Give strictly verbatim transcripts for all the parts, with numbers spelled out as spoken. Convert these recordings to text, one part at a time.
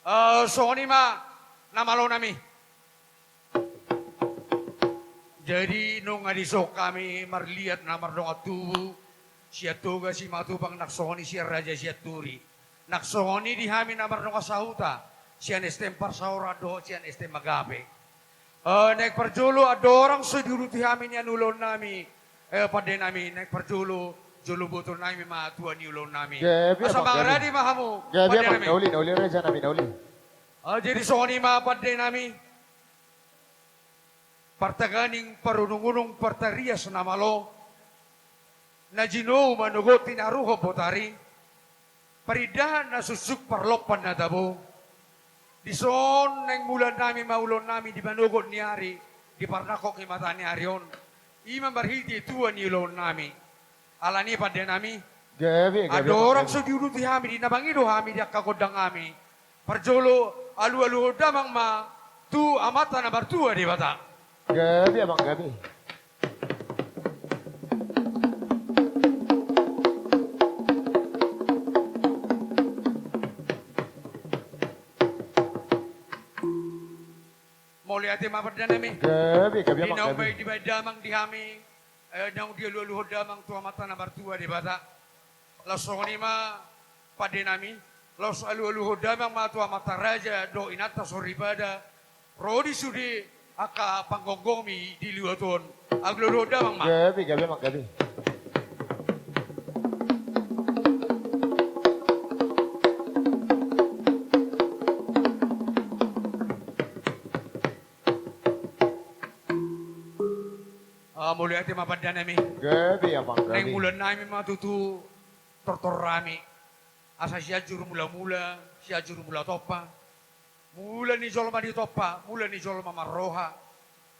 Eh, songon i ma na malo nami. Jadi nunga dison hami marliat na mardongan tubu, sian Toga Simatupang, nang songon i sian Raja Sianturi, nang songon i di hami na mardongan sahuta, sian S T M Parsaoran dohot sian S T M Agape. Eh, naeng parjolo, andorang so diuduti hami nian ulaon nami, eh, pande nami, naeng parjolo, jolo boto nami ma tua ni ulaon nami. Gabe, asa amang, gabe. Mangarade ma hamu, gabe, pande amang, nami. Na uli, na uli, raja nami, na uli. Eh, jadi songon i ma pande nami. Partaganing parunung-unung partarias na malo, na jinou manogot tinaruhon botari, parindahan na suksuk parlompan na tabo. Dison naeng mulaan nami ma ulaon nami di manogot ni ari, di parnangkok ni mata ni ari on. I ma marhite tua ni ulaon nami. Alani i pande nami. Gabe, gabe, andorang, gabe. So diuduti hami, di na mangido hami di angka gondang nami. Parjolo, alualuhon damang ma tu Amanta na martua Debata. Gabe, amang, gabe. Mauliate ma pande nami. Gabe, gabe, amang, gabe. Di naung baen, dibaen damang di hami, eh, naung dialualuhon damang tu Amanta na martua Debata. Laos songon i ma pande nami, laos alualuhon damang ma tu amanta raja dohot inanta soripada, ro di sude angka panggonggomi di luat on. Alualuhon damang ma. Gabe, gabe, amang, gabe. Ah, mauliate ma pande nami. Gabe, amang, gabe. Naeng mulaan nami ma tutu tortor nami. Asa Sianjur Mulamula, Sianjur Mulatompa. Mula ni jolma ni tompa, mula ni jolma marroha.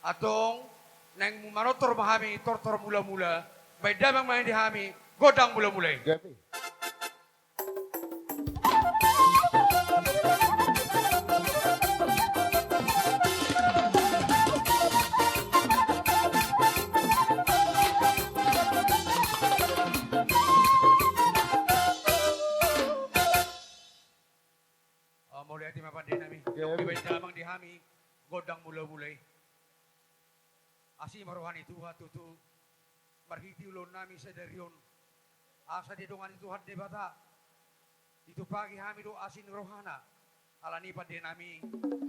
Antong, naeng manortor ma hami tortor mulamula. Baen damang ma di hami gondang mulamula i. Gabe. Ah, mauliate ma pande nami. Gabe. Dibaen damang di hami gondang mulamula i. Asi ma roha ni Tuhan tutu, marhite ulaon nami sadari on. Asa didongani Tuhan Debata, ditumpahi hami do asi ni rohana. Alani i pande nami,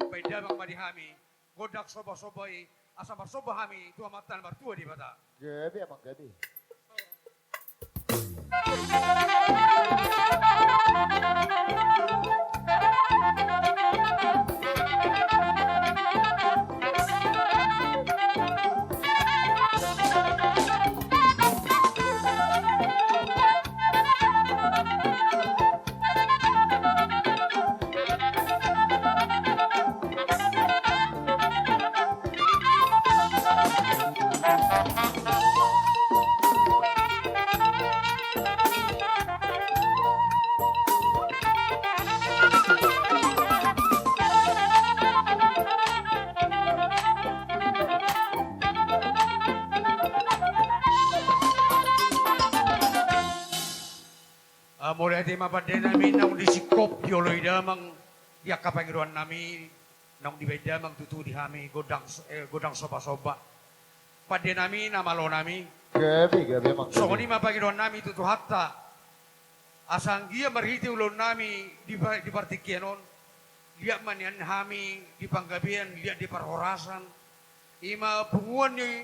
baen damang ma di hami gondang sombasomba i, asa marsomba hami tu Amanta na martua Debata. Gabe, amang, gabe. Ah, mauliate ma pande nami, naung disingkop dioloi damang di angka pangidoan nami, naung dibaen damang tutu di hami gondang s-, eh, gondang sombasomba. Pande nami, na malo nami. Gabe, gabe, amang, gabe. Songon i ma pangidoan nami tu Tuhanta. Asa anggiat marhite ulaon nami di pa-, di partingkian on, liat ma nian hami di panggabean, liat di parhorasan. I ma punguan ni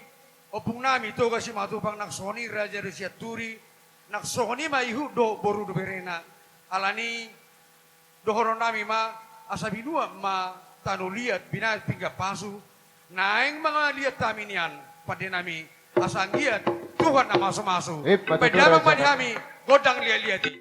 ompung nami Toga Simatupang, nang songon i Raja Sianturi, nang songon i ma ihut dohot boru dohot berena. Alani i dohonon nami ma, asa binuat ma tano liat, binahen pinggan pasu, naeng mangaliat hami nian pande nami, asa anggiat Tuhan na mamasumasu. Baen damang ma di hami gondang liatliat i.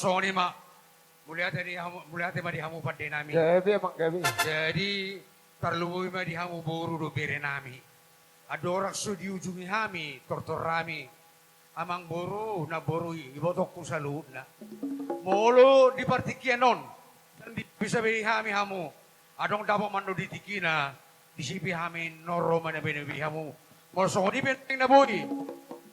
Songon i ma. Mauliate di hamu, mauliate ma di hamu pande nami. Gabe, amang, gabe. Jadi, tarlumobi ma di hamu boru dohot bere nami. Andorang so diujungi hami tortor nami, amangboru, namboru, ibotongku saluhutna. Molo di partingkian on, ndang dihabisabi hami hamu, adong dapot ma annon di tingkina, disi pe hami nunga ro manobihobi hamu. Molo songon i pe naeng na boi,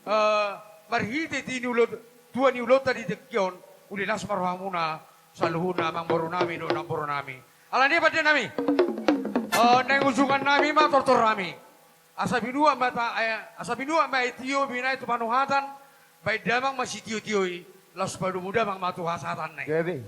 eh, marhite tua ni ulaon, tua ni ulaonta di tingki on, uli las ma rohamuna, saluhutna amangboru nami dohot namboru nami. Alani i pande nami, eh, naeng ujungan nami ma tortor nami. Asa binuat ma ta, eh, asa binuat ma i tio binahen tu panuhatan, baen damang ma sitiotio i, laos padomu damang ma tu hasahatanna i. Gabe.